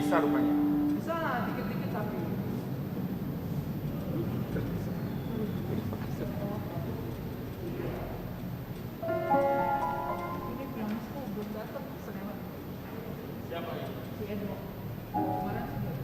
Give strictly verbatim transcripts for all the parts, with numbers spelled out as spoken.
Bisa rupanya. Bisa dikit-dikit tapi. Ini belum, belum datang, sedang. Siapa ya? Si Edo. Kemarin sudah.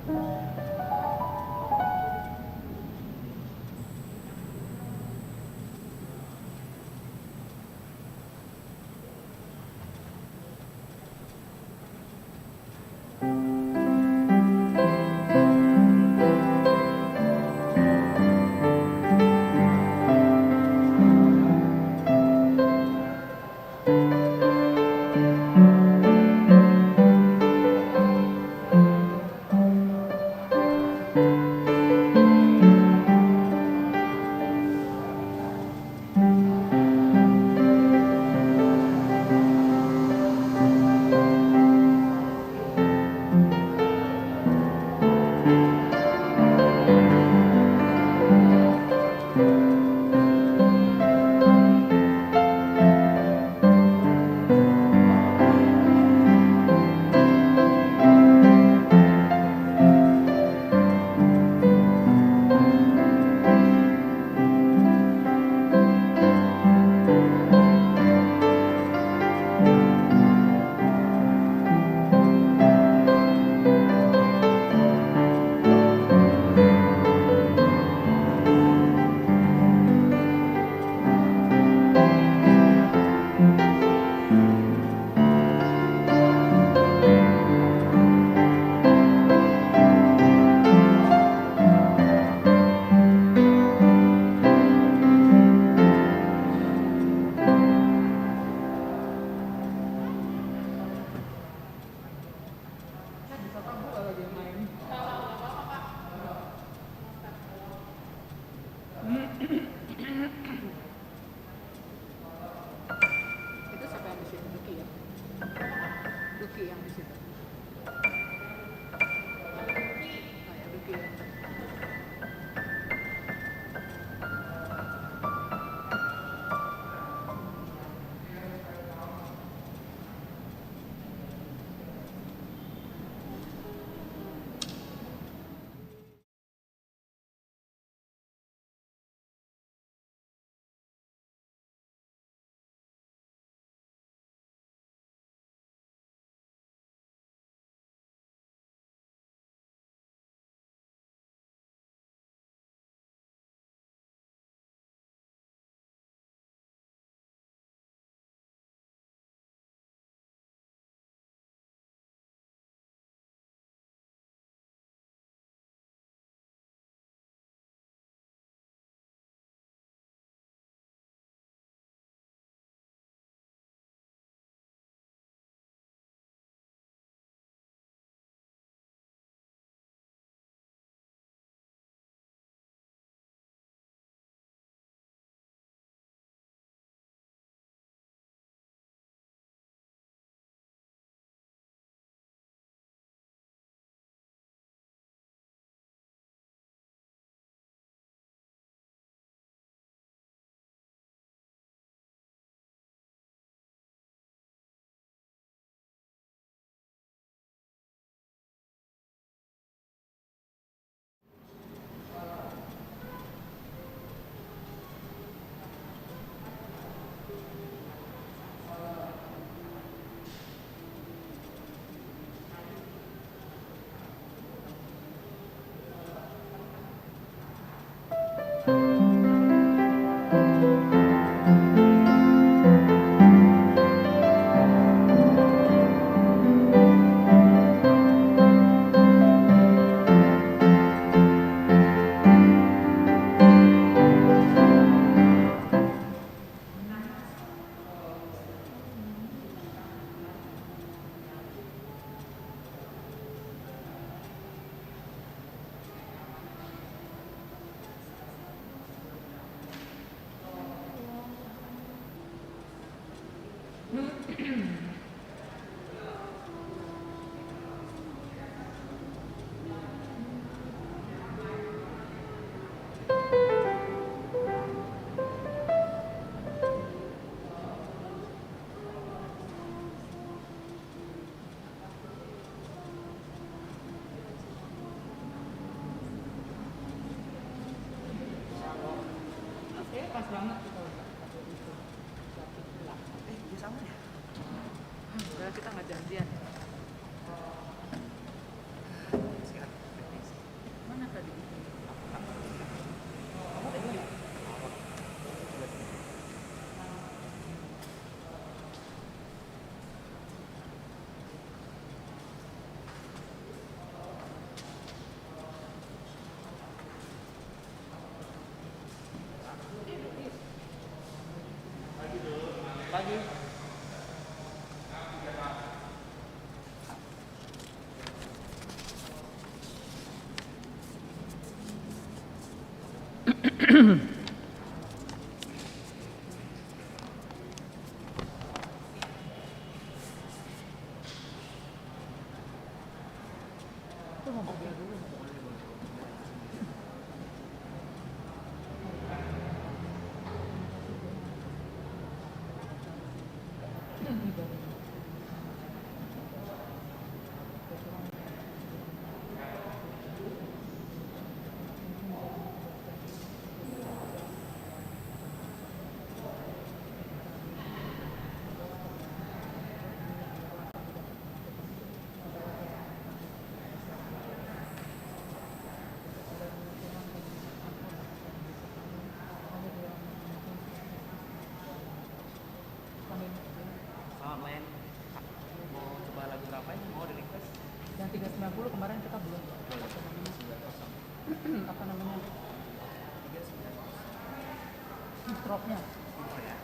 Selamat main. Mau coba lagu berapa ini? Mau di request? Yang tiga sembilan puluh kemarin kita belum. Belum. Apa namanya? Tiga sembilan puluh. Intro-nya. Intro ya.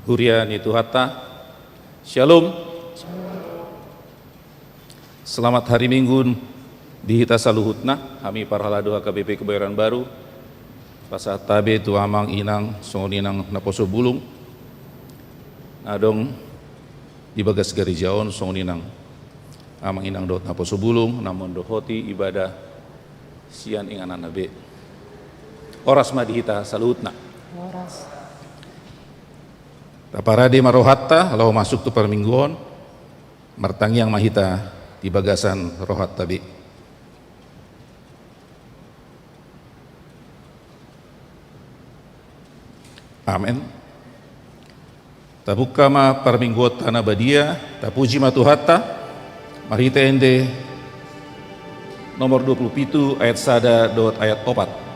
Huria ni Tuhanta, Shalom. Selamat hari Minggu di hita saluhutna, hami parhalado H K B P Kebayoran Baru. Pasahat hape tu amang inang, songon i nang naposo bulung na adong di bagas gareja on, songon i nang amang inang dohot naposo bulung na mandohoti ibadah sian ingananna be. Horas ma di hita saluhutna. Horas. Taparade ma rohanta laho masuk tu parmingguon. Martangiang ma hita di bagasan rohanta be. Amen. Tabuka ma parmingguonta na badia, tapuji ma Tuhanta, marhite ende nomor dua pulu pitu ayat sada dohot ayat opat.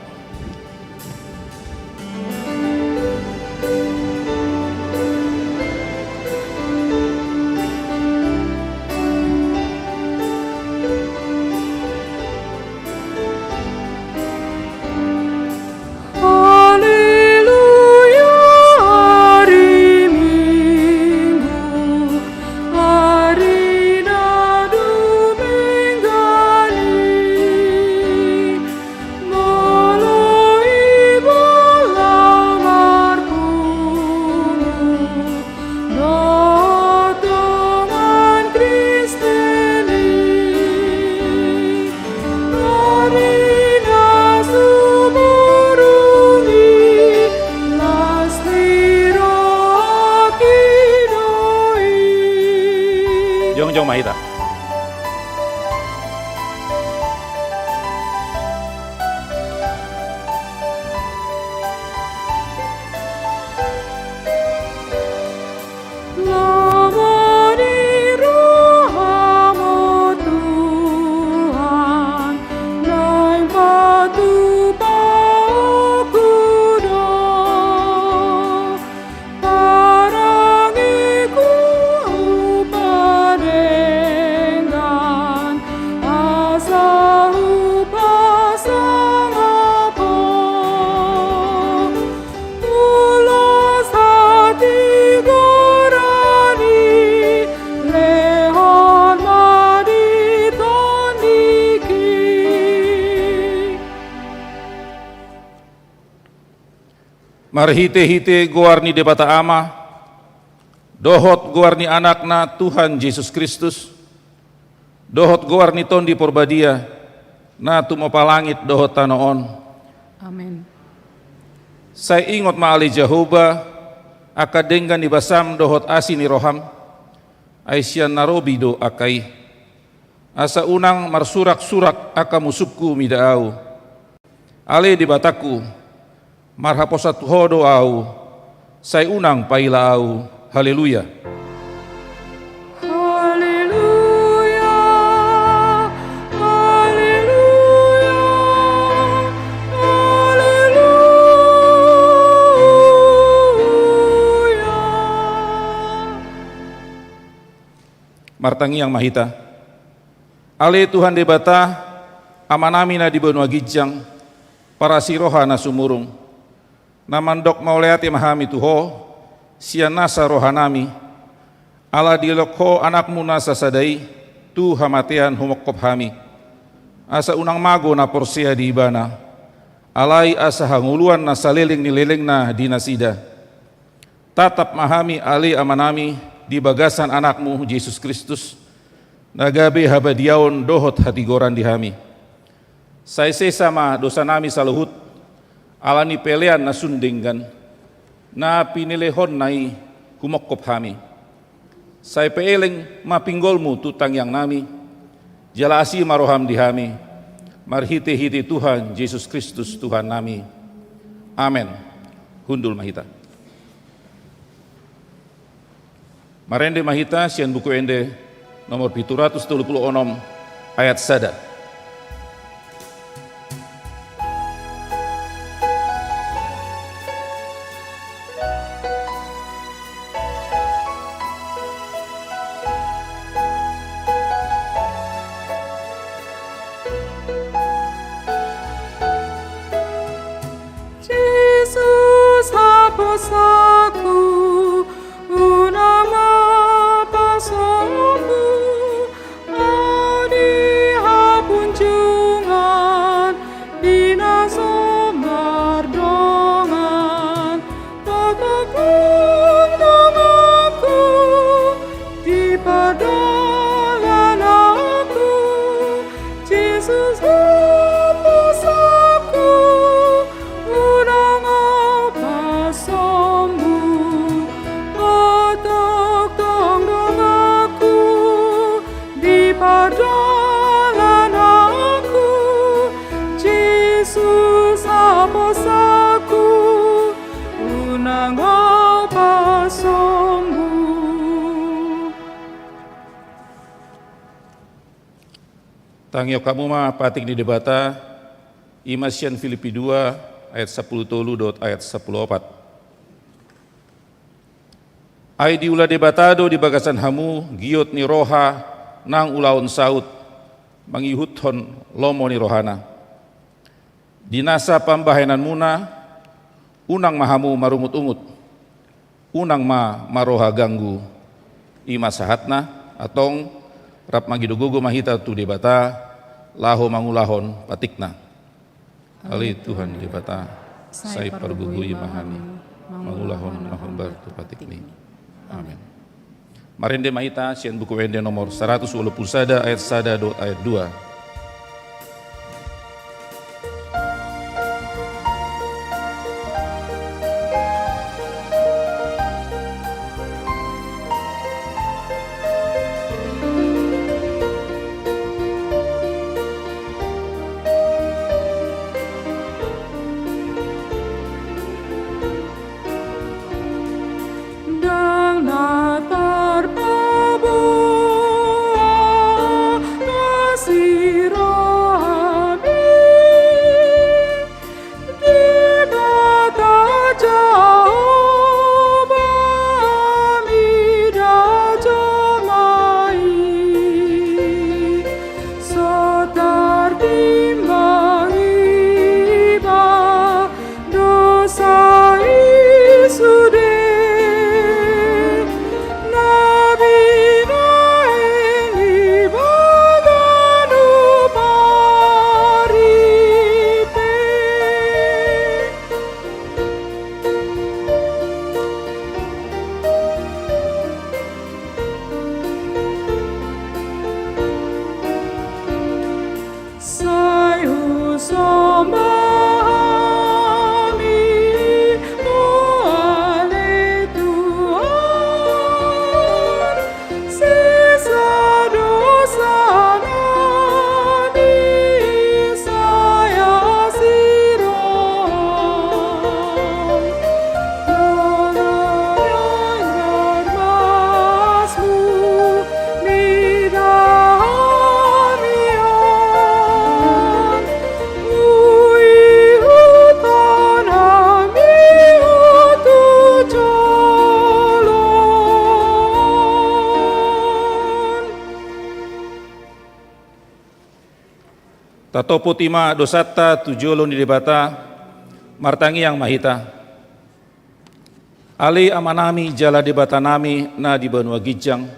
Haleluya, ari Minggu, ari na dumenggan i, molo ibola marpungu dohot dongan Kristen i, ari na sumurung i, las ni rohangki do i. Jongjong ma hita. Lomo ni rohamu Tuhan, naeng patupaonku do, parangeku hupadenggan, asa hupasangap Ho. Ulos hatigoran i, lehon ma di tondingki. Marhitehite goar ni Debata Ama, dohot goar ni Anakna Tuhan Jesus Kristus, dohot goar ni Tondi Porbadia, na tumompa langit dohot tano on. Amen. Sai ingot ma ale Jahowa, angka denggan ni basam dohot asi ni roham, ai sian na robi do angka i. Asa unang marsuraksurak angka musungku mida ahu. Ale Debatangku, marhaposan tu Ho do ahu, sai unang paila ahu. Haleluya. Haleluya, haleluya, haleluya. Martangiang ma hita. Ale Tuhan Debata, Amanami na di banua ginjang, parasi roha na sumurung, na mandok mauliate ma hami tu Ho, sian nasa rohanami, ala dilehon Ho Anakmu na sasada i, tu hamatean humongkop hami. Asa unang mago na porsea di Ibana, alai asa hangoluan na saleleng ni lelengna di nasida. Tatap ma hami ale Amanami di bagasan Anakmu Jesus Kristus, na gabe habadiaon dohot hatigoran di hami. Sai sesa ma dosanami saluhut, ala ni pelean na sun denggan, na pinelehonNa i humongkop hami. Sai peeleng ma pinggolMu tu tangiangnami, jala asi ma rohaM di hami, marhitehite Tuhan Jesus Kristus Tuhannami. Amen. Hundul ma hita. Marende ma hita sian Buku Ende nomor pitu ratus tolu pulu onom, ayat sada. Jesus haposanku, Tangihon hamu ma patik ni Debata, i ma sian Filipi dua ayat sampulu tolu dohot ayat sampulu opat. Ai diula Debata do di bagasan hamu giot ni roha nang ulaon saut, mangihuthon lomo ni rohana. Di nasa pambahenanmuna, unang ma hamu marungutungut, unang ma marroha ganggu. I ma sahatna. Antong, rap mangido gogo ma hita tu Debata, laho mangulahon patikna. Ale Tuhan Debata, sai pargogoi ma hami mangulahon na hombar tu patikmi. Amen. Marende ma hita sian Buku Ende nomor saratus ualu pulu sada ayat sada dohot ayat dua. Ndang na tarpaboa na sirohami, Debata Jahowa mida jomai. So tartimbang iba dosa i sude, na binahen iba ganup ari pe. Sai husomba hami, o ale Tuhan, sesa dosa nami, sai asi roham. Dohot dongan dormasmu mida hami on, huihuthon hami on tu jolo on. Tatopoti ma dosanta tu jolo ni Debata, martangiang ma hita. Ale Amanami jala Debatanami na di banua ginjang,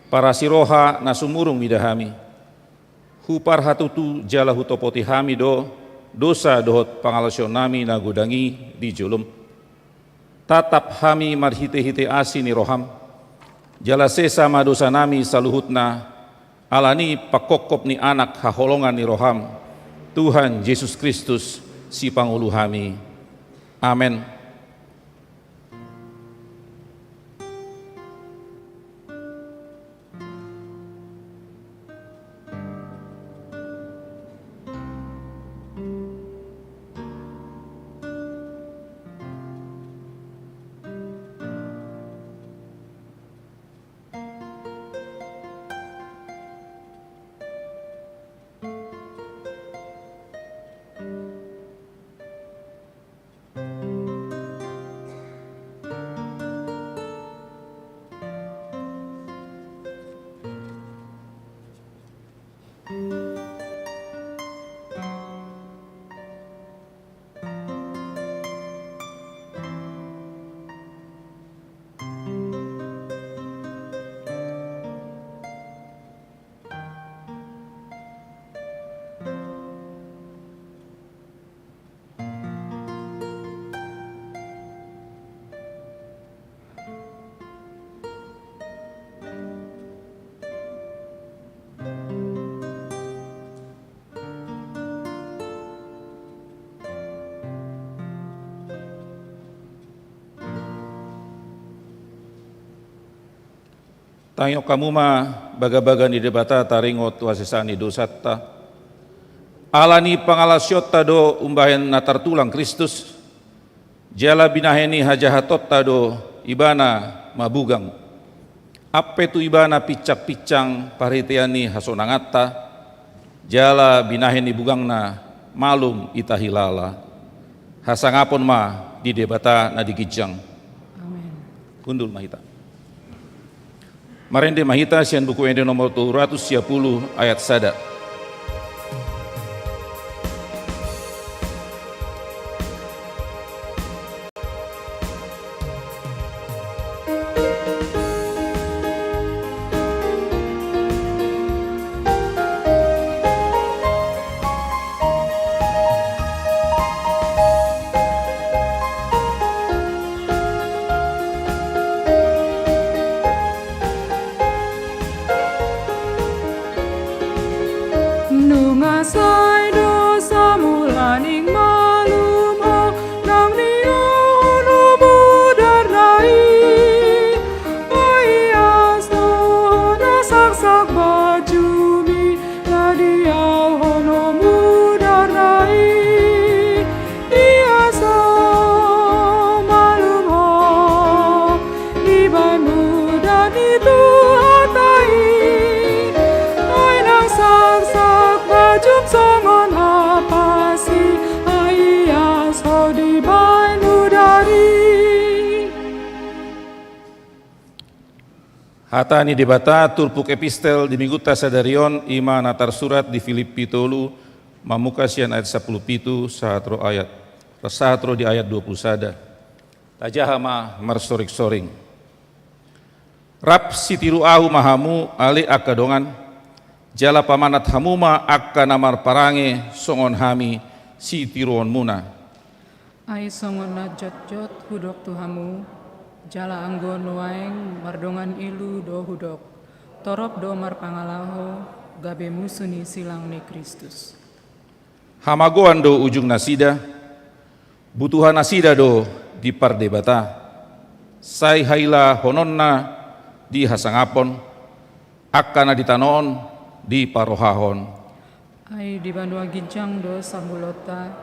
parasi roha na sumurung mida hami. Huparhatutu jala hutopoti hami do dosa dohot pangalaosionnami na godang i di jolom. Tatap hami marhitehite asi ni roham, jala sesa ma dosanami saluhutna, ala ni panghophop ni Anak haholongan ni roham, Tuhan Jesus Kristus, Sipangolu hami. Amen. Tangihon hamu ma bagabaga ni Debata taringot tu hasesaan ni dosanta. Ala ni pangalaosionta do umbahen na tartulang Kristus, jala binahen ni hajahatonta do Ibana mabugang. Ampe tu Ibana pinsangpinsang parhitean ni hasonanganta, Jala binahen ni bugangna malum hita hilala. Hasangapon ma di Debata na di ginjang. Amen. Hundul ma hita. Marende ma hita sian Buku Ende nomor tolu ratus sia pulu ayat sada. Nunga sai do samulaning malum ho nang niahonon mudar na i. Ai ias do na saksak bajumi na diahonon mudar na i. Ias do malum ho dibahen mudar ni Tuhanta i. Ai nang saksak bajum songon hapasi, ai ias ho dibahen mudar i. Hata ni Debata turpuk epistel di Minggunta sadari on i ma na tarsurat di Pilippi tolu, mamungka sian ayat sampulu pitu sahat ro ayat, sahat ro di ayat dua pulu sada. Tajaha ma marsoring-soring. Rap sitiru ahu ma hamu ale angka dongan, jala pamanat hamu ma angka na marparange songon hami sitiruonmuna. Ai songon na jotjot hudok tu hamu, jala anggo nuaeng mardongan ilu do hudok, torop do marpangalaho gabe musu ni silang ni Kristus. Hamagoan do ujung nasida, butuha nasida do di pardebata. Sai hailahononna di hasangapon, angka na di tano on diparrohahon. Ai di banua ginjang do sahulonta,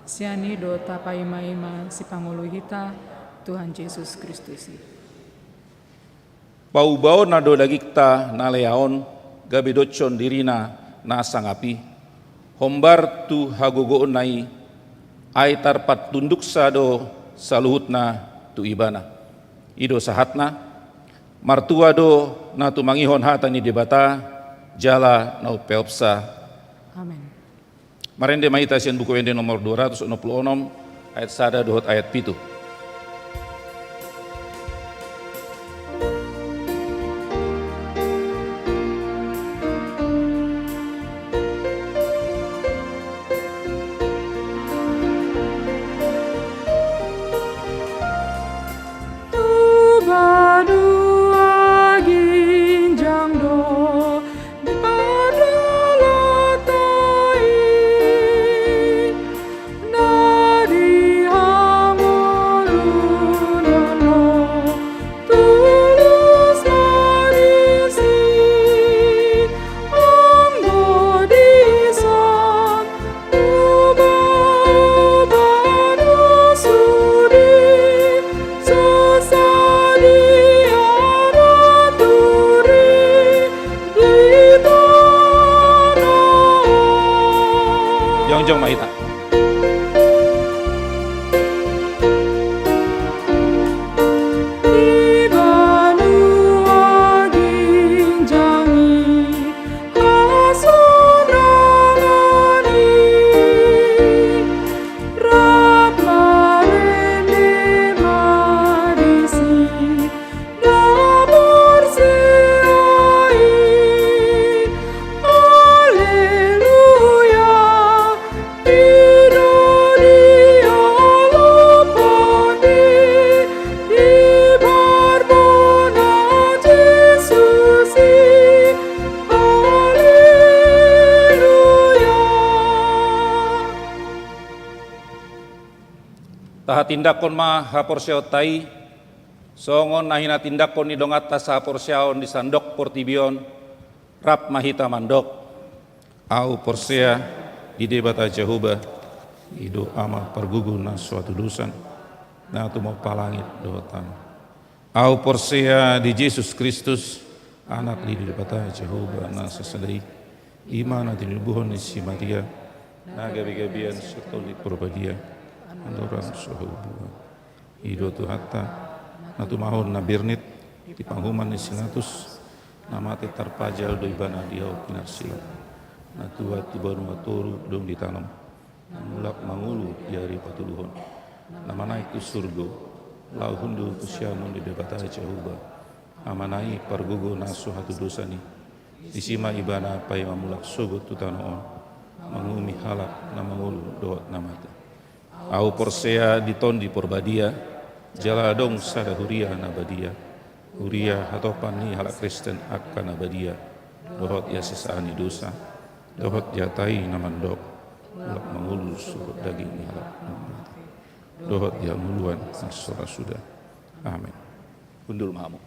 sian i do tapaima-ima sipangolu hita, Tuhan Jesus Kristus i. Paubaonna do dagingta na lea on, gabe doshon dirina na sangap i, hombar tu hagogoonna i, ai tarpatunduksa do saluhutna tu Ibana. I do sahatna, martua do na tumangihon hata ni Debata, jala na umpeopsa. Amen. Marende ma hita sian Buku Ende nomor dua ratus onom pulu onom, ayat sada dohot ayat pitu. Tu banua ginjang do di pardalanan i, na di hangoluan on tulus ma disi, anggo dison uba-uba na sude so sadia na ture di tano on. Jongjong ma hita. Di banua ginjang i hasonangan i, rap marende ma disi na porsea i. Alleluia. I do diolop hami di parbona Jesus i. Alleluia. Tahatindanghon ma haporseaonta i, songon na hinatindanghon ni donganta sahaporseaon di sandok portibi on, rap ma hita mandok. Ahu porsea di Debata Jahowa, i do Ama pargogo na so hatudosan, na tumompa langit dohot tano. Ahu porsea di Jesus Kristus, Anak ni Debata Jahowa na sasada i, I ma na tinimbuhon ni si Maria, na gabe-gabean sian Tondi Parbadia, andorang so haubuan. I do Tuhanta, na tumahon na bernit di panguhuman ni si Pilatus, na mate tarpajal do ibana di hau pinarsilang, na tuat tu banua toru dung ditanom, na mulak mangolu di ari patoluhon, na manaek tu surgo, laho hundul tu siamun ni Debata Jahowa, Amana i pargogo na so hatudosan i. Disi ma ibana paima mulak sogot tu tano on, manguhumi halak na mangolu dohot na mate. Ahu porsea di Tondi Parbadia, jala adong sada huria na badia, huria hatopan ni halak Kristen angka na badia, dohot hasesaan ni dosa, dohot di hata i na mandok, mulak mangolu sogot daging ni halak na mate, dohot di hangoluan na so ra suda. Amen. Hundul ma hamu.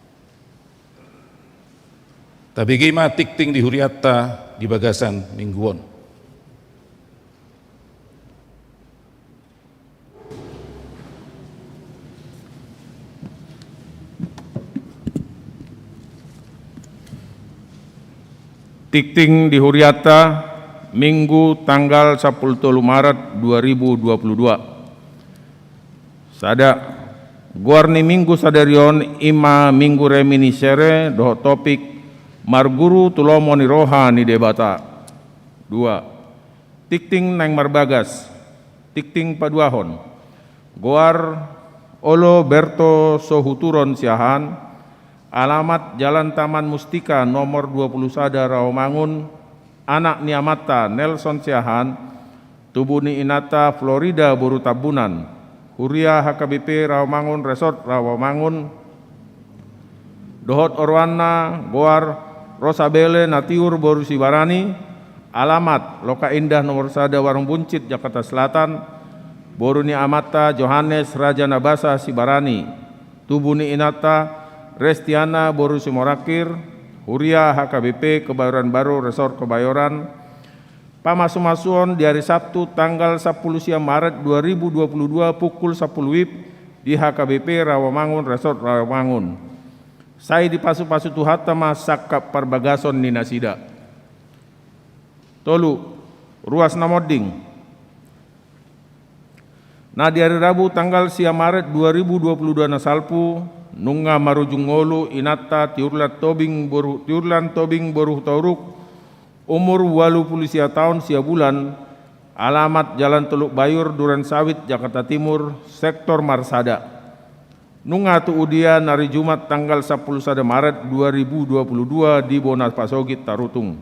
Tabege ma tingting di hurianta di bagasan minggu on. Tingting di hurianta, Minggu tanggal sampulu tolu Maret dua ribu dua puluh dua. Sada, goar ni Minggu sadari on i ma Minggu Reminiscere dohot topik Marguru tu lomo ni roha ni Debata. Dua, tingting naeng marbagas. Tingting paduahon. Goar Olo Berto Sohuturon Siahaan, alamat Jalan Taman Mustika nomor dua puluh sada Rawamangun, anak ni amanta Nelson Siahaan, tubu ni inanta Florida boru Tambunan, huria H K B P Rawamangun Resort Rawamangun, dohot oroanna goar Rosabele Natiur boru Sibarani, alamat Loka Indah nomor sada Warung Buncit, Jakarta Selatan, boru ni amanta Johannes Raja Nabasa Sibarani, tubu ni inanta Restiana boru Simorangkir, huria H K B P Kebayoran Baru Resort Kebayoran, pamasumasuon di ari Sabtu tanggal sampulu sia Maret dua ribu dua puluh dua pukul sampulu WIB di H K B P Rawamangun Resort Rawamangun. Sai dipasupasu Tuhanta ma sangkap parbagason ni nasida. Tolu, ruas na monding. Na di ari Rabu tanggal sia Maret dua ribu dua puluh dua na salpu, nunga marujung ngolu inanta Tiurlan Tobing boru, Tiurlan Tobing boru Hutauruk, umur ualu pulu sia taon sia bulan, alamat Jalan Teluk Bayur, Duren Sawit, Jakarta Timur, sektor Marsada. Nunga tubu di ari Jumat tanggal sampulu sada Maret dua ribu dua puluh dua di bona pasogit Tarutung.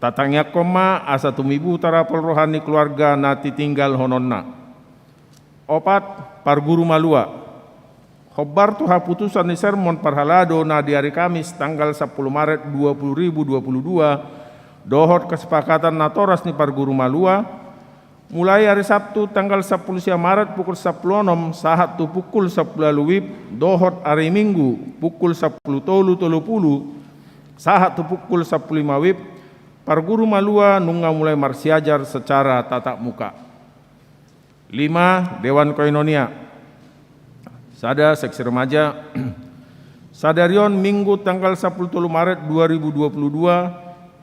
Tatangiangkon ma asa tumibu tarapul roha ni keluarga na titinggalhononna. Opat, parguru malua. Hombar tu haputusan ni sermon parhalado na di ari Kamis tanggal sampulu Maret dua puluh ribu dua puluh dua, dohot kesepakatan natoras ni parguru malua, mulai ari Sabtu tanggal sampulu sia Maret pukul sampulu onom sahat tu pukul sampulu ualu WIB, dohot ari Minggu pukul sampulu tolu tolu pulu sahat tu pukul sampulu lima WIB, parguru malua nunga mulai marsiajar secara tatap muka. Lima, Dewan Koinonia. Sada, seksi remaja. Sadari on Minggu tanggal sampulu tolu Maret dua ribu dua puluh dua,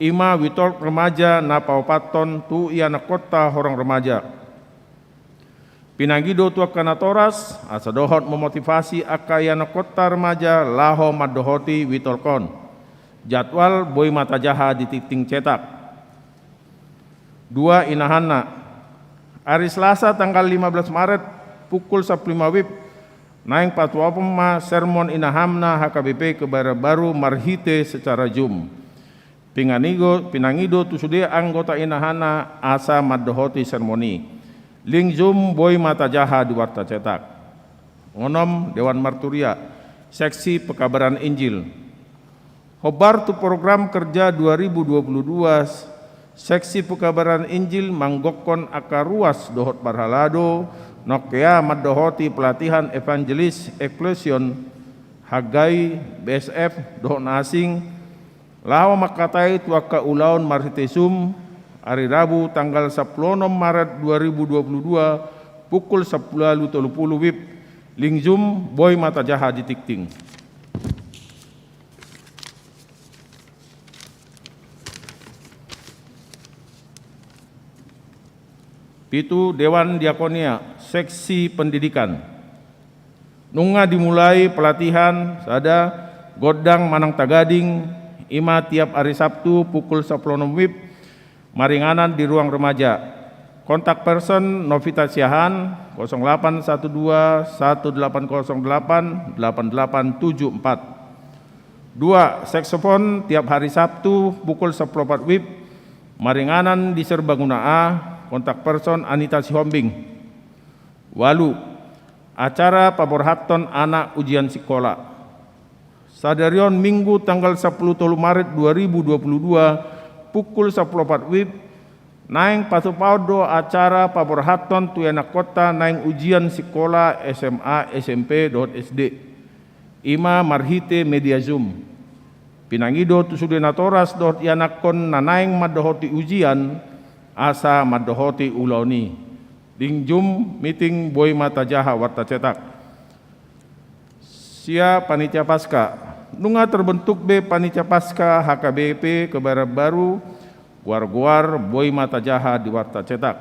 i ma We Talk Remaja na paopathon tu ianakhonta horong remaja. Pinangido tu angka natoras asa dohot memotivasi angka ianakhonta remaja laho mandohoti We Talk on. Jadwal boi ma tajaha di tingting cetak. Dua, inahanna. Ari Selasa tanggal lima belas Maret pukul sampulu lima WIB, naeng patuapon ma sermon inahanna H K B P Kebayoran Baru marhite secara Zoom. Pinangido, pinangido tu sude anggota inahanna asa mandohoti sermon i. Link Zoom boi ma tajaha di warta cetak. Onom, Dewan Marturia, seksi pekabaran Injil. Hombar tu program kerja dua ribu dua puluh dua, seksi pekabaran Injil manggokkon angka ruas dohot parhalado, nongke ia mandohoti pelatihan evangelis Eklesion, Haggai, B S F, dohot na asing, laho mangkatai tu angka ulaon marhite Zoom, ari Rabu tanggal sampulu onom Maret dua ribu dua puluh dua, pukul sampulu ualu tolu pulu WIB, link Zoom boi ma tajaha di tingting. Pitu, Dewan Diakonia, Seksi Pendidikan. Nunga dimulai pelatihan sada gondang manang tagading, i ma tiap ari Sabtu pukul sampulu onom wib, maringanan di ruang remaja. Kontak person Novita Siahaan, kosong delapan satu dua satu delapan kosong delapan delapan delapan tujuh empat. Dua, saksofon tiap hari Sabtu pukul sampulu opat wib, maringanan di Serbaguna A, kontak person Anita Sihombing. Ualu, acara paborhathon anak ujian sikola. Sadari on Minggu tanggal sampulu tolu Maret dua ribu dua puluh dua, pukul sampulu opat wib, naeng patupaon do acara paborhathon tu ianakkonta naeng ujian sikola S M A, S M P dohot S D. I ma marhite media Zoom. Pinangido tu sude natoras dohot ianakkon na naeng mandohoti ujian, asa mandohoti ulaon i. Ding Zoom meeting boi ma tajaha warta cetak. Sia panitia Paska. Nunga terbentuk be panitia Paska H K B P Kebayoran Baru, goar-goar boi ma tajaha di warta cetak.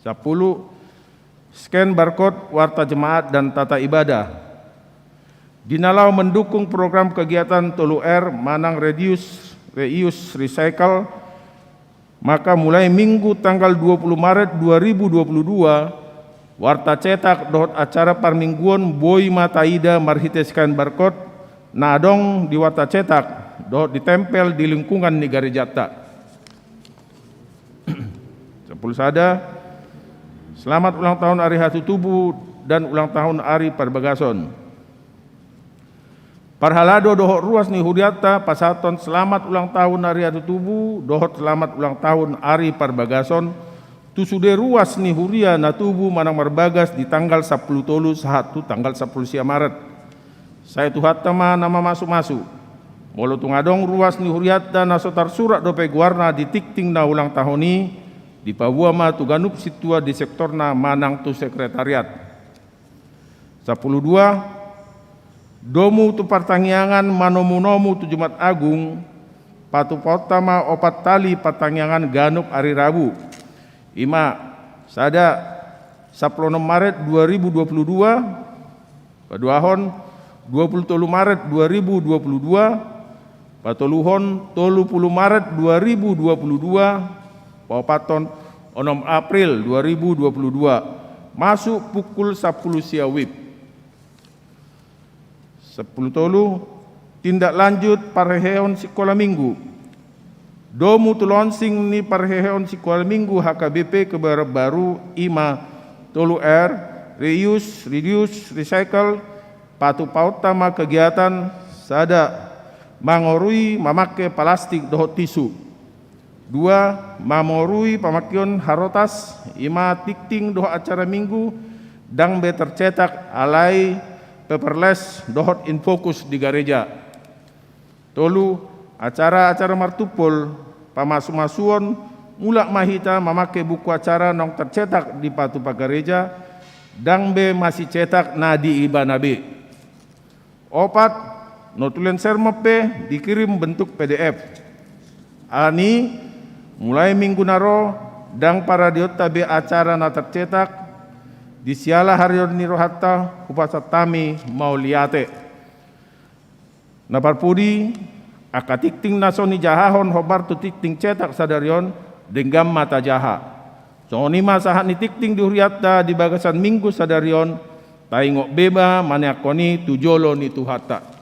Sampulu, scan barcode warta jemaat dan tata ibadah. Di na laho mendukung program kegiatan tolu R manang reduce, reuse, recycle, maka mulai Minggu tanggal dua puluh Maret dua ribu dua puluh dua, warta cetak dohot acara parmingguon boi ma taida marhite scan barcode na adong di warta cetak dohot ditempel di lingkungan ni garejanta. Sampulu sada, selamat ulang tahun ari hatutubu dan ulang tahun ari parbagason. Parhalado dohot ruas ni hurianta pasahathon selamat ulang tahun ari hatutubu dohot selamat ulang tahun ari parbagason tu sude ruas ni huria na tubu manang marbagas di tanggal sampulu tolu sahat tu tanggal sampulu sia Maret. Sai Tuhanta ma na mamasumasu. Molo tung adong ruas ni hurianta na so tarsurat dope goarna di tingting na ulang tahun i, dipaboa ma tu ganup sintua di sektorna manang tu sekretariat. Sampulu dua, domu tu partangiangan manomunomu tu Jumat Agung, patupaonta ma opat tali partangiangan ganup ari Rabu. I ma, sada, sampulu onom Maret dua ribu dua puluh dua, paduahon, dua puluh tolu Maret dua ribu dua puluh dua, patoluhon, tolu pulu Maret dua ribu dua puluh dua, paopathon, onom April dua ribu dua puluh dua, masuk pukul sampulu sia wib. Sampulu tolu, tindak lanjut parhehehon sikola Minggu. Domu tu lonsing ni parhehehon sikola Minggu H K B P Kebayoran Baru, i ma tolu R, reuse, reduce, recycle, patupaonta ma kegiatan, sada, mangorui mamangke palastik dohot tisu. Dua, mamorui pamangkeon harotas, i ma tingting dohot acara Minggu, ndang be tercetak alai paperless dohot infokus di gareja. Tolu, acara-acara martumpol, pamasumasuon, mulak ma hita mamangke buku acara naung tercetak di patupa gareja, ndang be masicetak na di ibana be. Opat, notulen sermon pe dikirim bentuk P D F. Alani, mulai Minggu na ro, ndang paradionta be acara na tercetak, di siala harion ni rohanta, hupasahat hami mauliate. Na parpudi, angka tingting na so nijahahon hombar tu tingting cetak sadari on, denggan ma tajaha. Songon i ma sahat ni tingting di hurianta di bagasan Minggu sadari on, taingot beba maniangkon i tu jolo ni Tuhanta.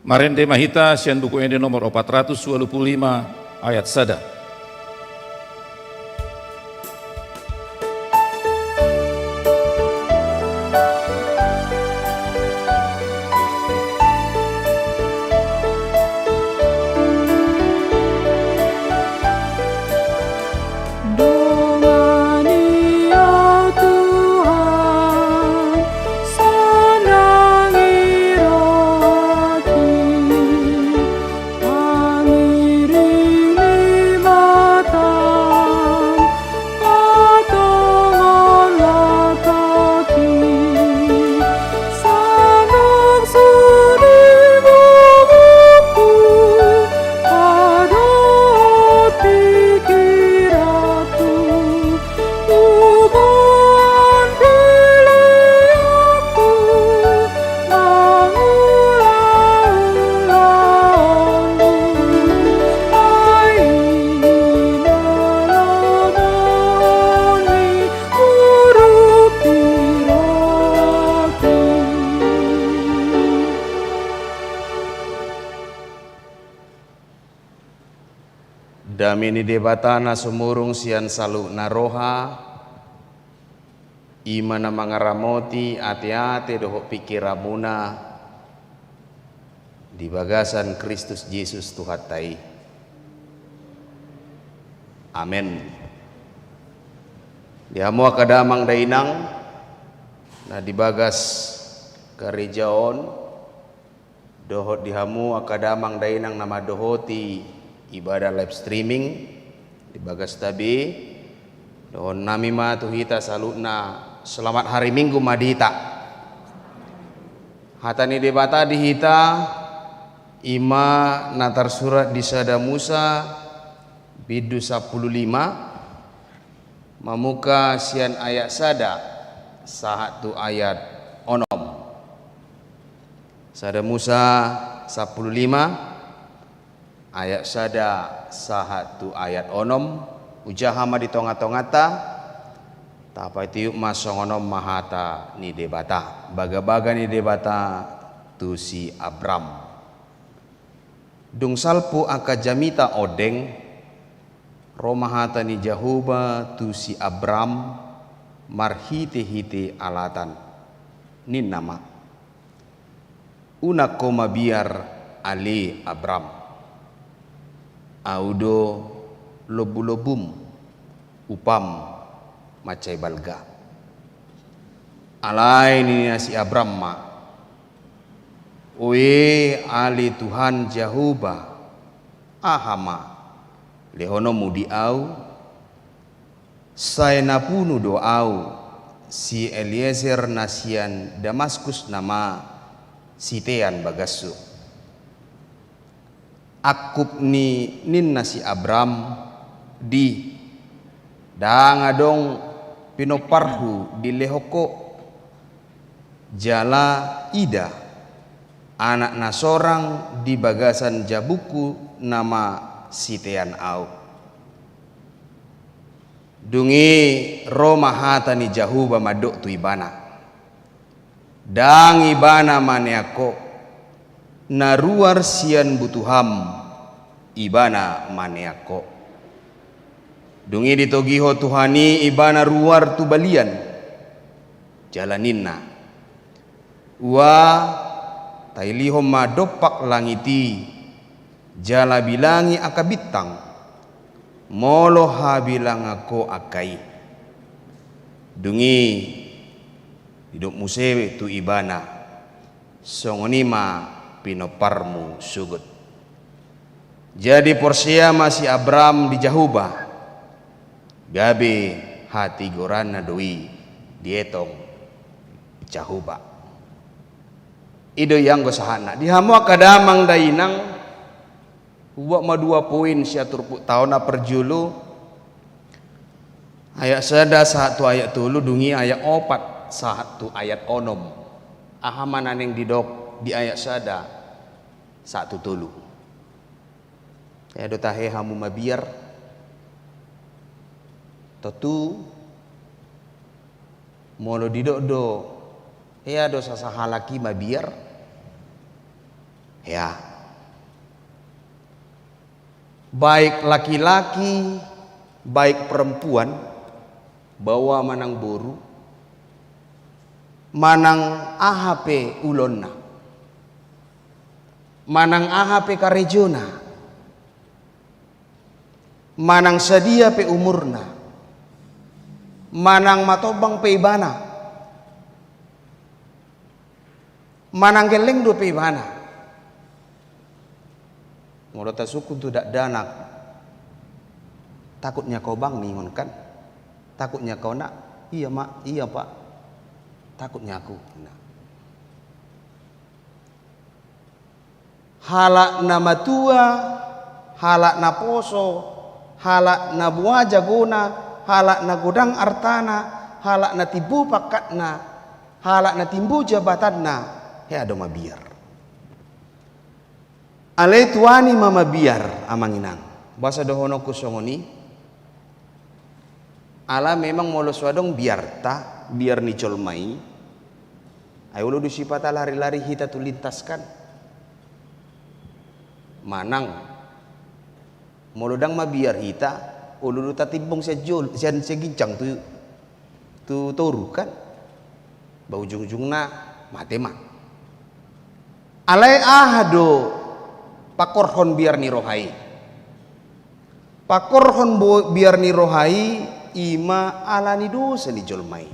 Marende ma hita sian Buku Ende nomor opat ratus ualu pulu lima, ayat sada. Dongani, o Tuhan, sonang i rohangki, pangiringi ma Dame ni Debata na sumurung sian saluhutna roha, i ma na mangaramoti ateate dohot pingkiranmuna di bagasan Kristus Jesus Tuhanta i. Amen. Di hamu angka damang dainang na di bagas kareja on, dohot di hamu angka damang dainang na mandohoti ibadah live streaming di bagas tabe, dohonon nami ma tu hita saluhutna, selamat hari Minggu ma di hita. Hata ni Debata di hita, i ma na tarsurat di Sada Musa, bindu sampulu lima, mamungka sian ayat sada sahat tu ayat onom. Sada Musa sampulu lima, ayat sada sahat tu ayat onom. Hujaha ma di tongatonganta, tapaihut ma songon on ma hata ni Debata, bagabaga ni Debata tu si Abram. Dung salpu angka jamita ondeng, ro ma hata ni Jahowa tu si Abram marhitehite alatan. Ninna ma: Unang ho mabiar ale Abram. Ahu do lombulombum, upam mansai balga. Alai ninna si Abram ma: Oe ale Tuhan Jahowa, aha ma lehononmu di ahu? Sai napunu do ahu si Elieser na sian Damaskus nama sitean bagashu. Angkup ni ninna si Abram, di, ndang adong pinomparhu dilehon ho. Jala ida, anak na sorang di bagasan jabungku nama sitean ahu. Dung i ro ma hata ni Jahowa mandok tu ibana: Ndang ibana manean ho, na ruar sian butuham ibana manean ho. Dung i ditogihon Tuhan i ibana ruar tu balian, jala ninna: Ua, tailihon ma dompak langit i, jala bilangi angka bintang, molo habilangan ho angka i. Dung i didok muse tu ibana: Songon i ma pinomparmu sogot. Jadi porsea ma si Abram di Jahowa, gabe hatigoranna do i dietong Jahowa. I do i anggo sahatna. Di hamu angka damang dainang, hubuat ma dua poin sian turpukta on. Na parjolo, ayat sada sahat tu ayat tolu, dung i ayat opat sahat tu ayat onom. Aha ma na naeng didok di ayat sada sahat tu tolu? Hea do tahe hamu mabiar? Tontu, molo didok do, hea do sasahalak i mabiar? Hea. Baik laki-laki, baik perempuan, baoa manang boru, manang aha pe ulaonna, manang aha pe karejona, manang sadia pe umurna, manang matombang pe ibana, manang gelleng dope ibana. Molo tasungkun tu dakdanak, "Takut nian ho, Bang?" ningon kan. "Takut nian ho, Nak?" "Iya, Mak." "Iya, Pak." "Takut nian aku." Nah. Halak na matua, halak na poso, halak na boa jagona, halak na godang artana, halak na timbo pangkatna, halak na timbo jabatanna, hea do mabiar. Alai tuani ma mabiar, amang inang. Boasa dohononku songon i? Ala memang molo so adong biarta, biar ni jolma i, ai olo do sipata lari-lari hita tu lintas kan. Manang Molo ndang mabiar hita, olo do tatimbong sian jol-, sian, sian ginjang tu, tu toru kan. Ba ujung-ujungna mate ma. Alai aha do pakorhon biar ni roha i? Pakorhon bo-, biar ni roha i, i ma ala ni dosa ni jolma i.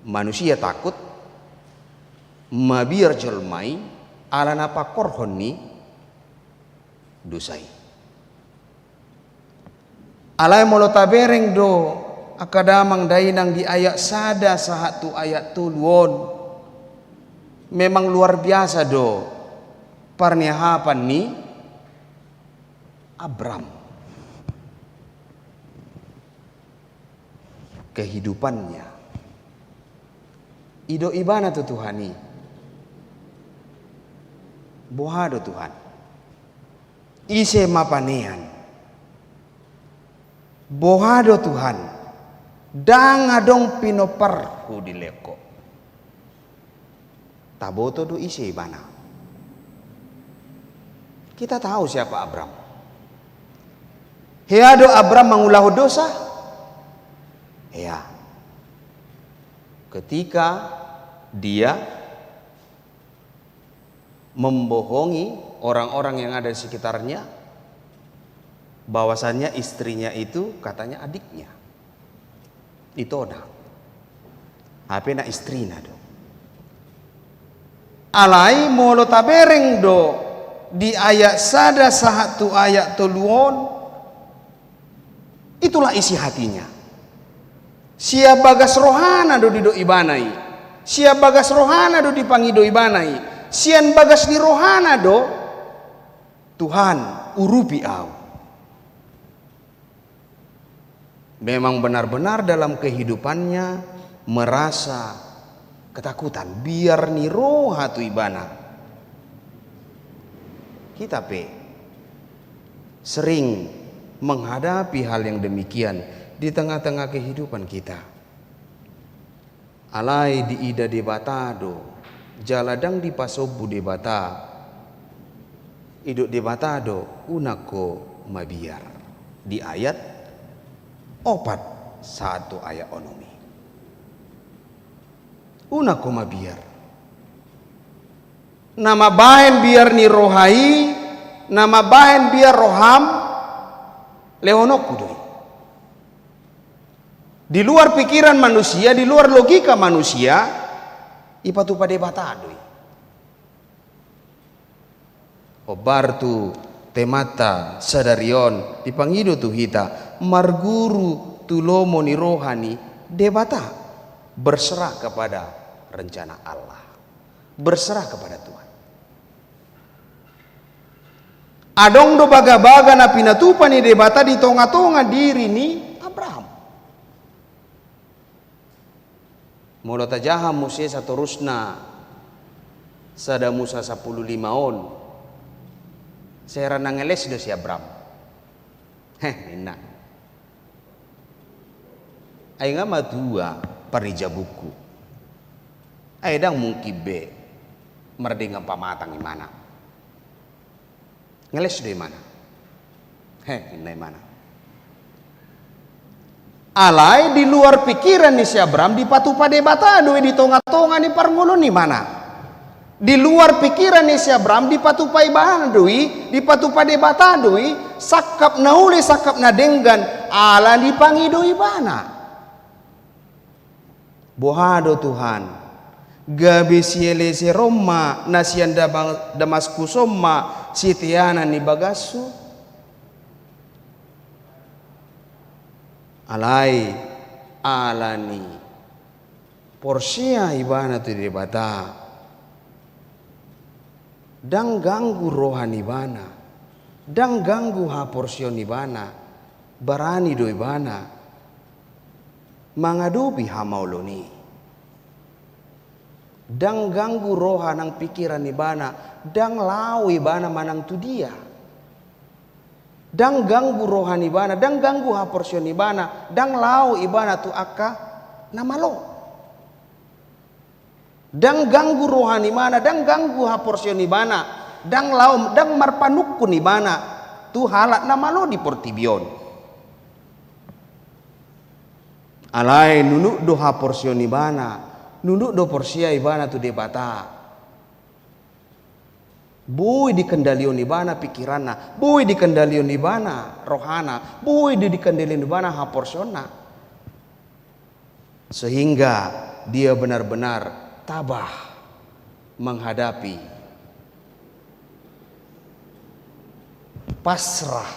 Manusia takut mabiar jolma i ala na pakorhon ni dosa i. Alai molo tabereng do angka damang dainang di ayat sada sahat tu ayat tolu on, memang luar biasa do parniahapan ni Abram. Kehidupannya. Didok ibana tu Tuhan i, boha do Tuhan? Ise ma panean? Boha do Tuhan? Ndang adong pinomparhu dilehon Ho. Taboto do ise ibana. Kita tahu siapa Abram. Hea do Abram mangulahon dosa? Hea. Ketika dia membohongi orang-orang yang ada di sekitarnya, bahwasannya istrinya itu katanya adiknya. Itona. Hape na istrina do. Alai molo tabereng do di ayat sada sahat tu ayat tolu on, itulah isi hatinya. Sian bagas rohana do didok ibana i. Sian bagas rohana do dipangido ibana i. Sian bagas ni rohana do, Tuhan, urupi au. Memang benar-benar dalam kehidupannya merasa ketakutan, biar ni roha tu ibana. Kita pe sering menghadapi hal yang demikian di tengah-tengah kehidupan kita. Alai diida Debata do, jala ndang dipasombu Debata. Didok Debata do, unang ho mabiar. Di ayat opat sahat tu ayat onom i. Unang ho mabiar. Na mambahen biar ni roha i, na mambahen biar roham, lehononku do i. Di luar pikiran manusia, di luar logika manusia, dipatupa Debata do i. Hombar tu temanta sadari on, dipangido tu hita, marguru tu lomo ni roha ni Debata, berserah kepada rencana Allah, berserah kepada Tuhan. Adong do bagabaga na pinatupa ni Debata di tongatonga diri ni Abraham. Molo tajaha muse satorusna Sada Musa sampulu lima on, sera na ngeles do si Abraham. Heh, ninna. Ai nga matua parjabungku. Ai ndang mungkin be mardenggan pamatang imana. Ngeles do imana. Heh, ninna imana. Alai di luar pikiran ni si Abraham dipatupa Debata do i di tongatonga ni parngoluon ni imana. Di luar pikiran ni si Abraham dipatupa ibana do i, dipatupa Debata do i, sangkap na uli, sangkap na denggan, ala dipangido ibana. Boha do Tuhan, gabe si Eliezer on ma na sian Dama-, Damaskus on ma siteanan ni bagashu? Alai ala ni porsea ibana tu Debata, ndang ganggu roha ni ibana, ndang ganggu haporseaon ni ibana, barani do ibana mangadopi hamaolon i. Ndang ganggu roha nang pikiran ni ibana, ndang laho ibana manang tu dia. Ndang ganggu roha ni ibana, ndang ganggu haporseaon ni ibana, ndang laho ibana tu angka na malo. Ndang ganggu roha ni ibana, ndang ganggu haporseaon ni ibana. Ndang laho, ndang marpanungkun ibana tu halak na malo di portibi on. Alai nunuk do haporseaon ibana, nunuk do porsea ibana tu Debata. Boi dikendalion ibana pikiranna, boi dikendalion ibana rohana, boi do dikendalion ibana haporseaonna. Sehingga dia benar-benar tabah menghadapi pasrah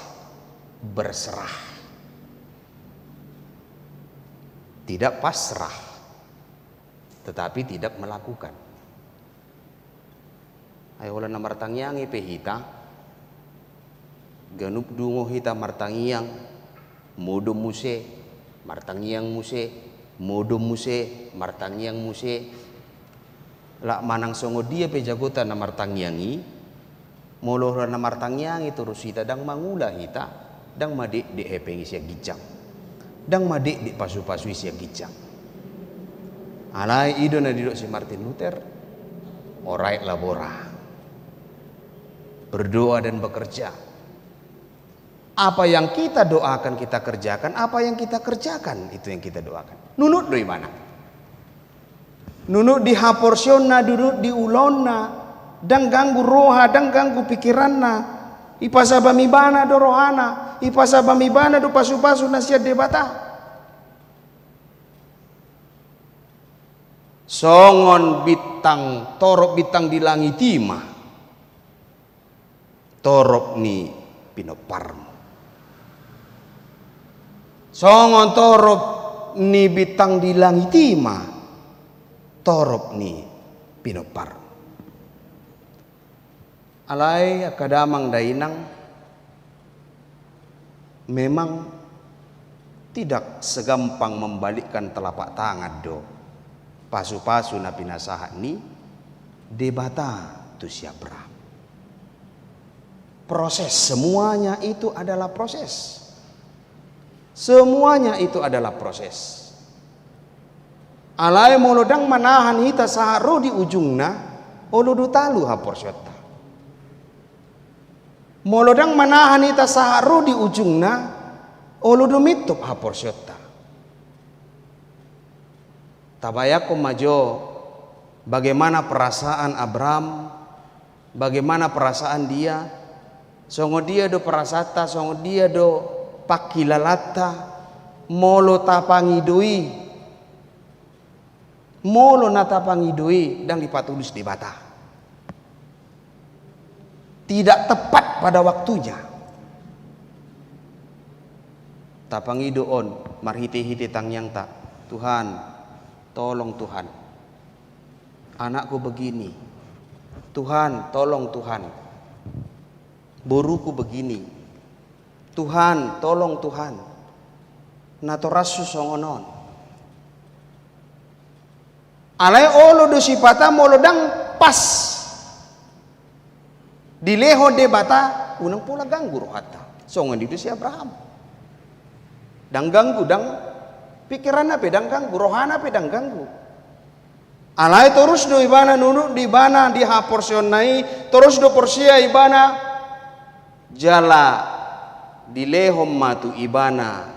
berserah. Tidak pasrah, tetapi tidak melakukan. Ai holan na martangiang i pe hita, ganup dungo hita martangiang, modom muse, martangiang muse, modom muse, martangiang muse. Lak manang songon dia pe jagotan na martangiang i, molo holan na martangiang i torus hita, ndang mangula hita, ndang madekdek hepeng i sian ginjang, ndang madekdek pasupasu i sian ginjang. Alai i do na didok si Martin Luther, "Ora et labora, berdoa dan bekerja." Apa yang kita doakan, kita kerjakan. Apa yang kita kerjakan, itu yang kita doakan. Nunuk do ibana. Nunuk di haporseaonna, nunuk di ulaonna, ndang ganggu roha, ndang ganggu pikiranna. Ipasabam ibana do rohana, ipasabam ibana do pasupasu na sian Debata. Songon bintang, torop bintang di langit i ma torop ni pinomparmu. Songon torop ni bintang di langit i ma torop ni pinomparmu. Alai angka damang dainang, memang tidak segampang membalikkan telapak tangan do pasupasu na pinasahat ni Debata tu si Abraham. Proses, semuanya itu adalah proses. Semuanya itu adalah proses. Alai molo ndang manahan hita sahat ro di ujungna, olo do talu haporseaonta. Molo ndang manahan hita sahat ro di ujungna, olo do mintop haporseaonta. Tabayangkon ma jo bagaimana perasaan Abraham, bagaimana perasaan dia, songon dia do perasaanta, songon dia do pangkilalaanta, molo tapangido i, molo na tapangido i ndang dipatulus Debata. Tidak tepat pada waktunya. Tapangido on marhite-hite tangiangta, "Tuhan, tolong Tuhan. Anakku begini. Tuhan, tolong Tuhan. Boruku begini. Tuhan, tolong Tuhan. Natorashu songon on." Alai olo do sipata molo ndang pas dilehon Debata, unang pola ganggu rohanta. Songon i do si Abraham. Ndang ganggu, ndang, pikiranna pe ndang ganggu, rohana pe ndang ganggu. Alai torus do ibana nunuk di ibana di haporseaonna i, torus do porsea ibana, jala dilehon ma tu ibana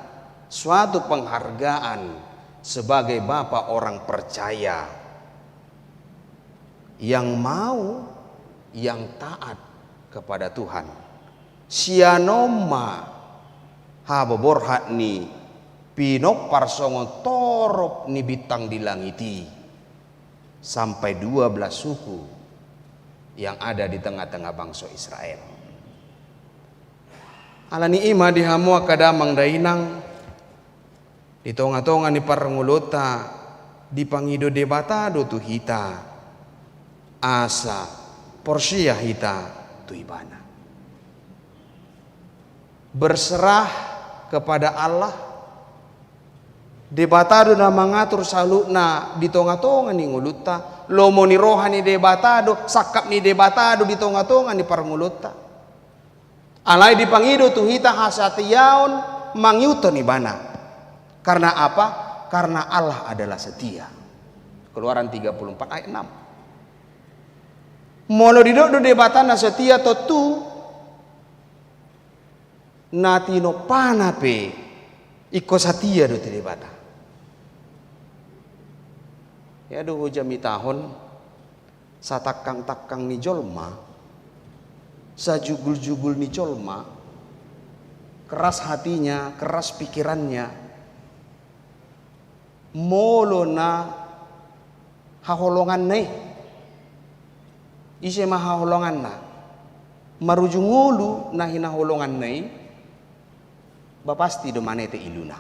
suatu penghargaan sebagai bapa orang percaya yang mau, yang taat kepada Tuhan. Sian on ma haboborhat ni pinompar songon torop ni bintang di langit i sampai dua belas suku yang ada di tengah-tengah bangsa Israel. Alani i ma di hamu angka damang dainang, di tonga-tonga ni parngoluonta dipangido Debata do tu hita asa porsea hita tu Ibana. Berserah kepada Allah. Debata do na mangatur saluhutna di tonga-tonga ni ngolunta. Lomo ni roha ni Debata do, sangkap ni Debata do di tonga-tonga ni parngoluonta. Alai dipangido tu hita hasatiaon mangihuthon Ibana. Karena apa? Karena Allah adalah setia. Keluaran tiga puluh empat ayat enam. Molo didok do Debata na satia, tontu na tinompana pe ingkon satia do tu Debata. Ia do hujamitahon, satangkang-tangkang ni jolma, sajugul-jugul ni jolma, keras hatinya, keras pikirannya, molo na haholonganna i. Ise ma haholonganna? Marujung ngolu na hinaholonganna i, ba pasti do manete iluna.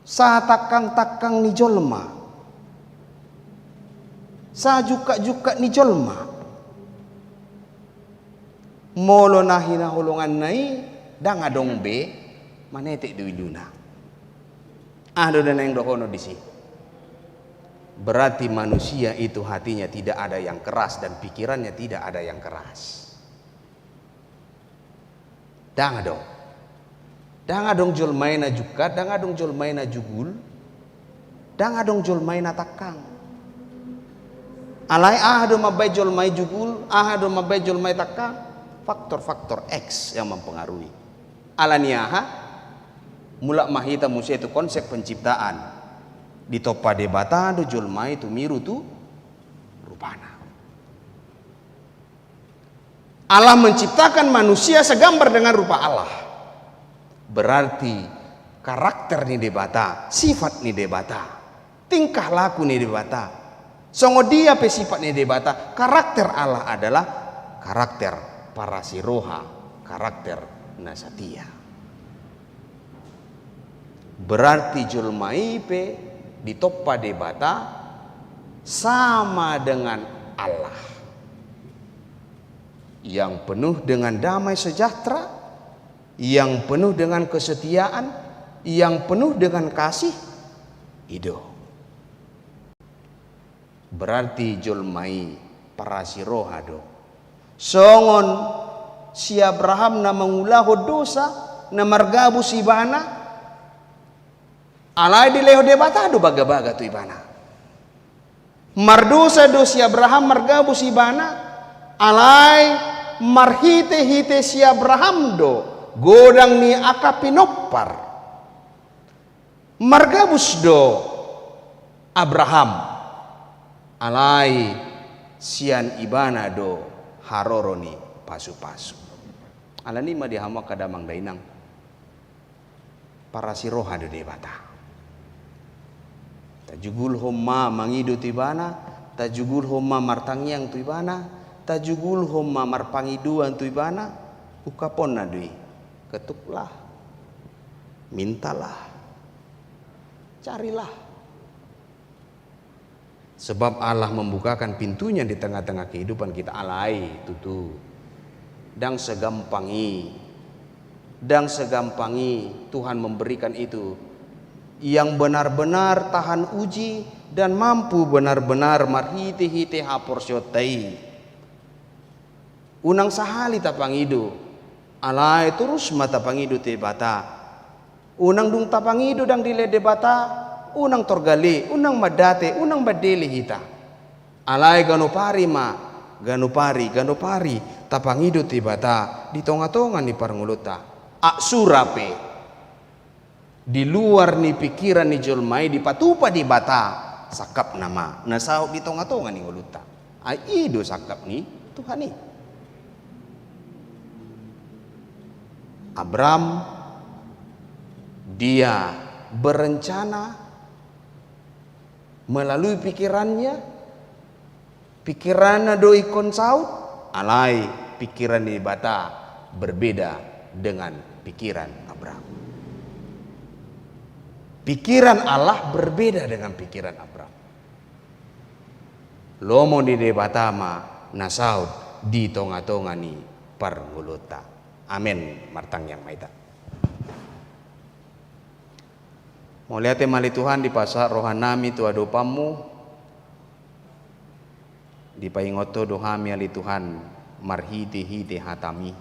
Satangkang-tangkang ni jolma, sajungkat-jungkat ni jolma, molo na hinaholonganna i, ndang adong be, manete do iluna. Aha do na naeng dohonon disi? Berarti manusia itu hatinya tidak ada yang keras dan pikirannya tidak ada yang keras. Ndang adong. Ndang adong jolma i na jungkat, ndang adong jolma i na jugul, ndang adong jolma i na tangkang. Alai aha do mambaen jolma i jugul, aha do mambaen jolma i tangkang? Faktor-faktor X yang mempengaruhi. Ala ni aha? Mulak ma hita muse tu konsep penciptaan. Ditompa Debata do jolma i tumiru tu rupana. Allah menciptakan manusia segambar dengan rupa Allah. Berarti karakter ni Debata, sifat ni Debata, tingkah laku ni Debata, songon dia pe sifat ni Debata, karakter Allah adalah karakter parasi roha, karakter na satia. Berarti jolma i pe ditompa Debata sama dengan Allah, yang penuh dengan damai sejahtera, yang penuh dengan kesetiaan, yang penuh dengan kasih. I do. Berarti jolma i parasi roha do. Songon si Abraham na mangulahon dosa, na margabus ibana, alai dilehon Debata do bagabaga tu ibana. Mardosa do si Abraham, margabus ibana, alai marhitehite si Abraham do godang ni angka pinompar. Margabus do Abraham, alai sian ibana do haroro ni pasupasu. Ala ni i ma di hamu angka damang dainang, parasi roha do Debata. Tajugulhon ma mangido tu ibana, tajugulhon ma martangiang tu ibana, tajugulhon ma marpangidoan tu ibana, ungkaponna do i. Ketuklah, mintalah, carilah. Sebab Allah membukakan pintunya di tengah-tengah kehidupan kita. Alai tutu, ndang segampang i, ndang segampang i Tuhan memberikan itu. Yang benar-benar tahan uji dan mampu benar-benar marhitehite haporseaonta i. Unang sahali tapangido, alai torus ma tapangido tu Debata. Unang dung tapangido ndang dilehon Debata, unang torgale, unang mandate, unang mandele hita. Alai ganup ari ma, ganup ari, ganup ari tapangido tu Debata di tonga-tonga ni parngoluonta. Aksura pe di luar ni pikiran ni jolma i dipatupa Debata, sangkapna ma na saut di tonga-tonga ni ngolunta. Ai i do sangkap ni Tuhan i. Abraham, dia berencana melalui pikirannya, pikiranna do ingkon saut, alai pikiran ni Debata berbeda dengan pikiran Abraham. Pikiran Allah berbeda dengan pikiran Abraham. Lomo ni Debata ma na saut di tonga-tonga ni parngoluonta. Amen. Martangiang ma hita. Mauliate ma ale Tuhan, dipasahat rohanami tu adopanmu. Dipaingot Ho do hami ale Tuhan, marhite-hite hataMi,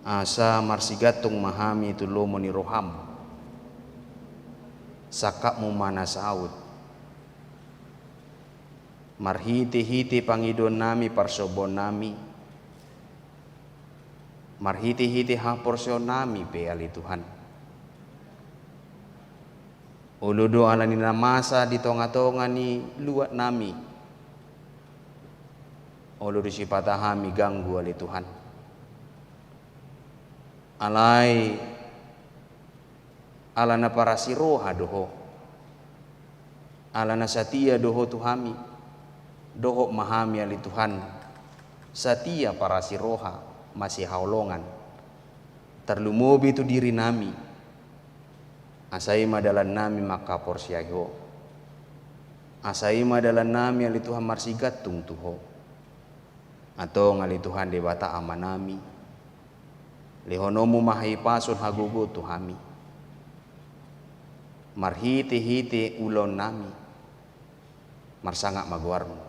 asa marsigantung ma hami tu lomo ni rohaM. SangkapMu ma na saut. Marhite-hite pangidoannami, parsombaonnami, marhite-hite haporseaonnami pe ale Tuhan, olo do ala ni na masa di tonga-tonga ni luatnami, olo do sipata hami ganggu ale Tuhan. Alai ala na parasi roha do Ho, ala na satia do Ho tu hami, dohot ma hami ale Tuhan, satia parasi roha masihaholongan, tarlumobi tu dirinami, asa i ma dalannami mangkaporseai Ho, asa i ma dalannami ale Tuhan marsigantung tu Ho. Antong ale Tuhan Debata Amanami, lehononmu ma hahipason hagogoon tu hami. Marhite-hite ulaonnami, marsangap ma goarmu.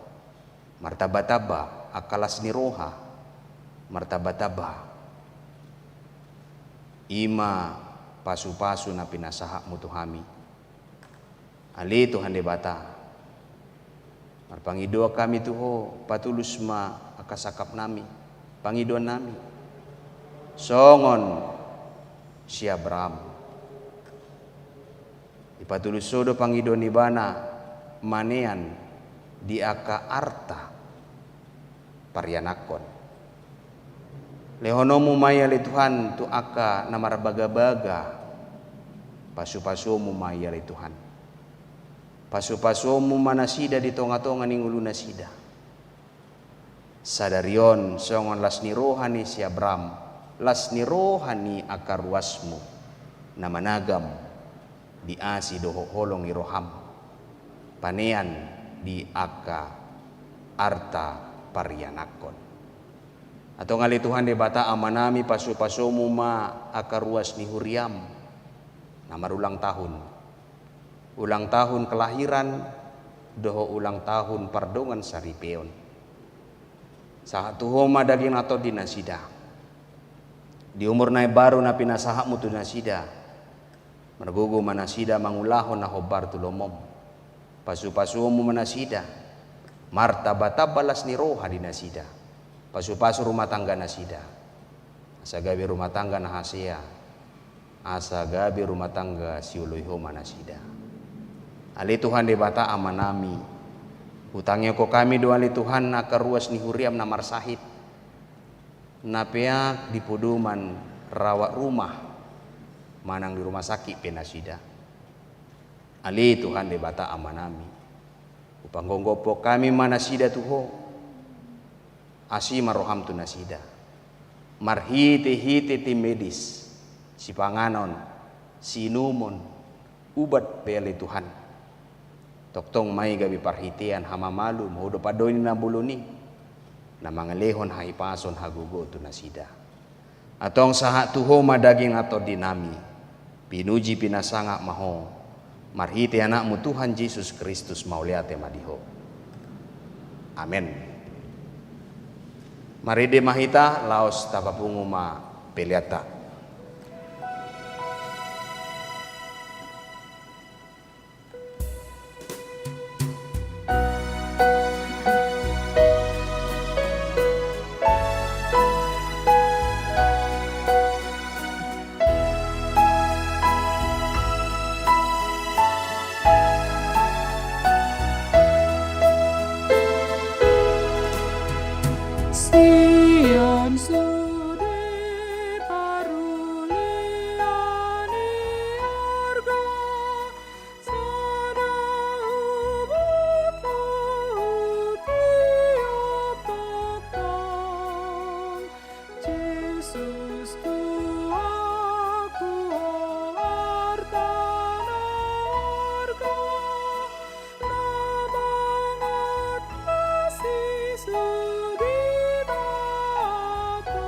Martamba-tamba angka las ni roha, martamba-tamba i ma pasu-pasu na pinasahatmu tu hami. Ale Tuhan Debata, marpangidoan hami tu Ho, patulus ma angka sangkapnami, pangidoannami, songon si Abraham. Dipatulus Ho do pangidoan ni ibana manean di angka arta parianakhon. Lehononmu ma i ale Tuhan tu angka na marbaga-baga pasu-pasuonmu ma i ale Tuhan. Pasu-pasuonmu ma nasida di tonga-tonga ni ngolunasida. Sadari on songon las ni roha ni si Abraham, las ni roha ni angka ruasmu na managam di asi dohot holong ni roham, panean di angka arta parianakhon. Antong ale Tuhan Debata Amanami, pasu-pasuonmu ma angka ruas ni huriam na marulang tahun, ulang tahun kelahiran dohot ulang tahun pardongan saripeon. Sahat tu Ho ma daging na tondi nasida. Di umur na imbaru na pinasahatmu tu nasida, margogo ma nasida mangulahon na hombar tu lomom. Pasu-pasuonmu ma nasida, martamba-tamba las ni roha di nasida. Pasu-pasu rumah tangga nasida, asa gabe rumah tangga na hasea, asa gabe rumah tangga sioloi Ho ma nasida. Ale Tuhan Debata Amanami, hutangihon hami do ale Tuhan angka ruas ni huriam na marsahit, na peak di podoman rawat rumah manang di rumah sakit pe nasida. Ale Tuhan Debata Amanami, hupanggophop hami ma nasida tu Ho. Asi ma roham tu nasida. Marhite-hite tim medis, sipanganon, siinumon, ubat pe ale Tuhan. Tongtong ma i gabe parhitean hamamalum, Ho do pandoni na bolon i, na mangalehon hahipason hagogoon tu nasida. Antong sahat tu Ho ma daging na tondinami. Pinuji pinasangap ma Ho, marhite Anakmu Tuhan Jesus Kristus, mauliate ma di Ho. Amen. Marende ma hita, laos tapapungu ma peleanta. Sian sude parulian ni arga, sada hubututi opat tong. Jesus, tu aku ho arta na arga, na mangatasi sude mata.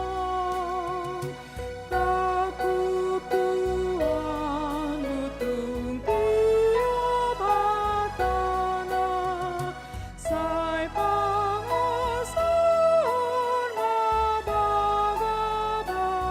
Takup Tuhan, butung tiop hatana, sai pangasahon ma bagabagana.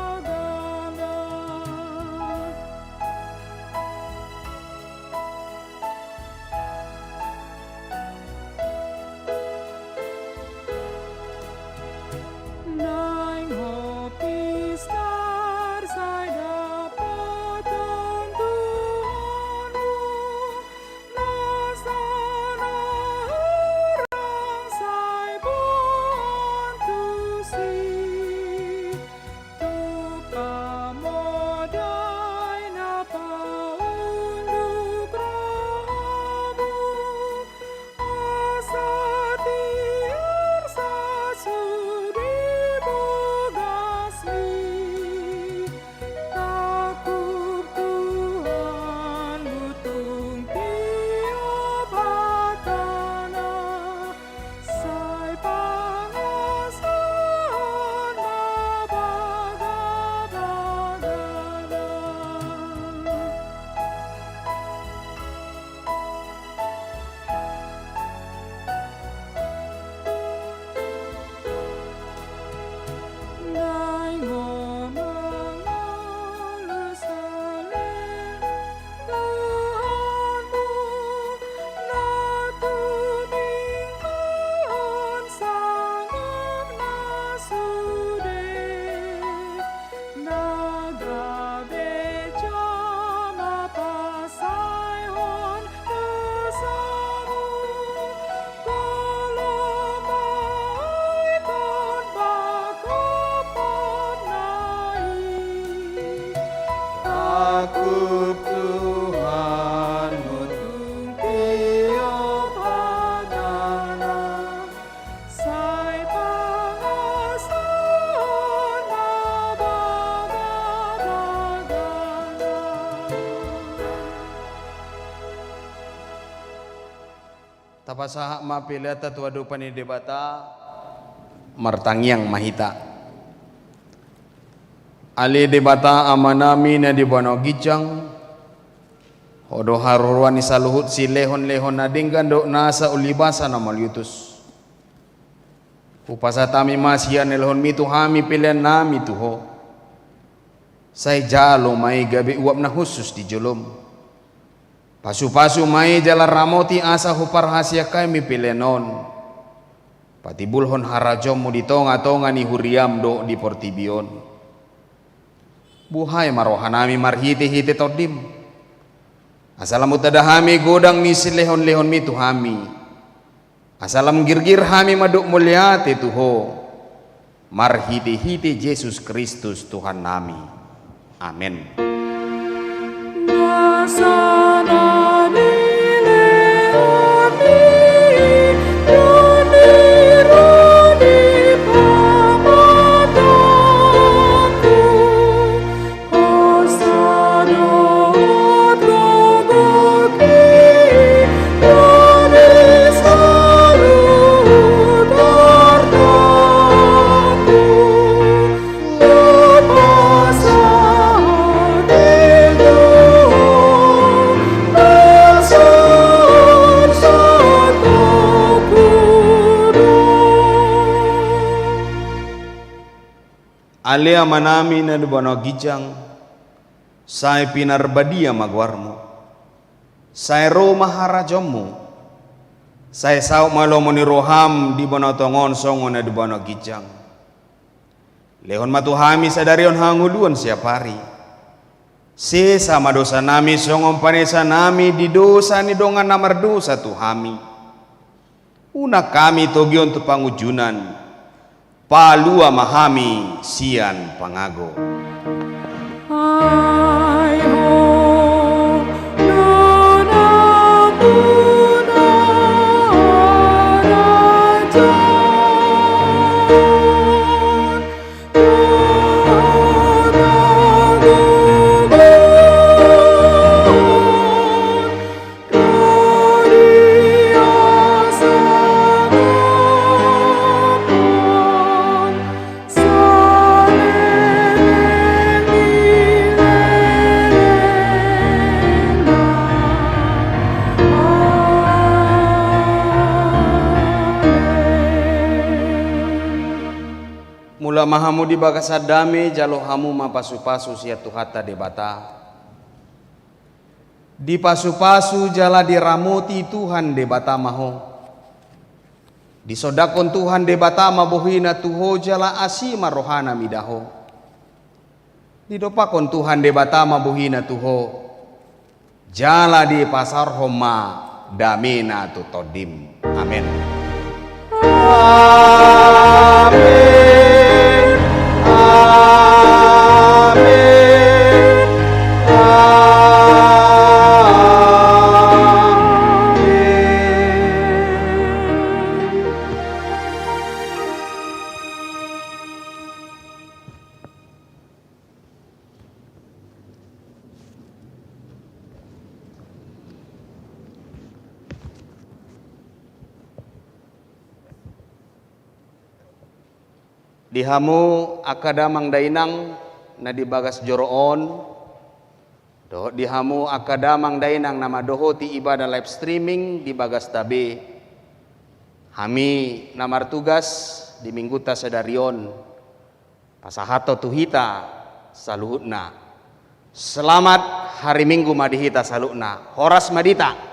Pasahat ma peleanta tu adopan ni Debata. Martangiang ma hita. Ale Debata Amanami na di banua ginjang, Ho do haroroan ni saluhut silehonlehon na denggan dohot nasa ulibasa na mauliutus. Hupasahat hami ma sian lehonmi tu hami peleannami tu Ho. Sai jalo ma i gabe uap na hushus di jolom. Pasupasu ma i jala ramoti asa huparhaseang hami pelean on, patimbulhon harajaonmu di tongatonga ni huriam dohot di portibi on. Buhai ma rohanami marhitehite Tondim, asa lam hutada hami godang ni silehonlehonmi tu hami. Asa lam girgir hami mandok mauliate tu Ho, marhitehite Jesus Kristus Tuhannami. Amen. Ale Amanami na di banua ginjang, sai pinarbadia ma goarmu. Sai ro ma harajaonmu. Sai saut ma lomo ni roham di banua tonga on songon na di banua ginjang. Lehon ma tu hami sadari on hangoluan siapari. Sesa ma dosanami songon panesanami di dosa ni dongan na mardosa tu hami. Unang hami togihon tu pangunjunan. Palua ma hami sian pangago. Mulak ma hamu di bagasan dame, jalo hamu ma pasupasu sian Tuhanta Debata. Dipasupasu jala diramoti Tuhan Debata ma ho. Disondangkon Tuhan Debata ma bohina tu ho jala asi ma rohana mida ho. Didompakkon Tuhan Debata ma bohina tu ho. Jala dipasaorhon ma damena tu tondim. Amen. Amen. Amen. Amen. Di hamu angka damang dainang na di bagas joro on, dohot di hamu angka damang dainang na mandohoti ibadah live streaming di bagasta be, hami na martugas di minggunta sadari on, pasahathon tu hita saluhutna. Selamat hari Minggu ma di hita saluhutna. Horas ma di hita.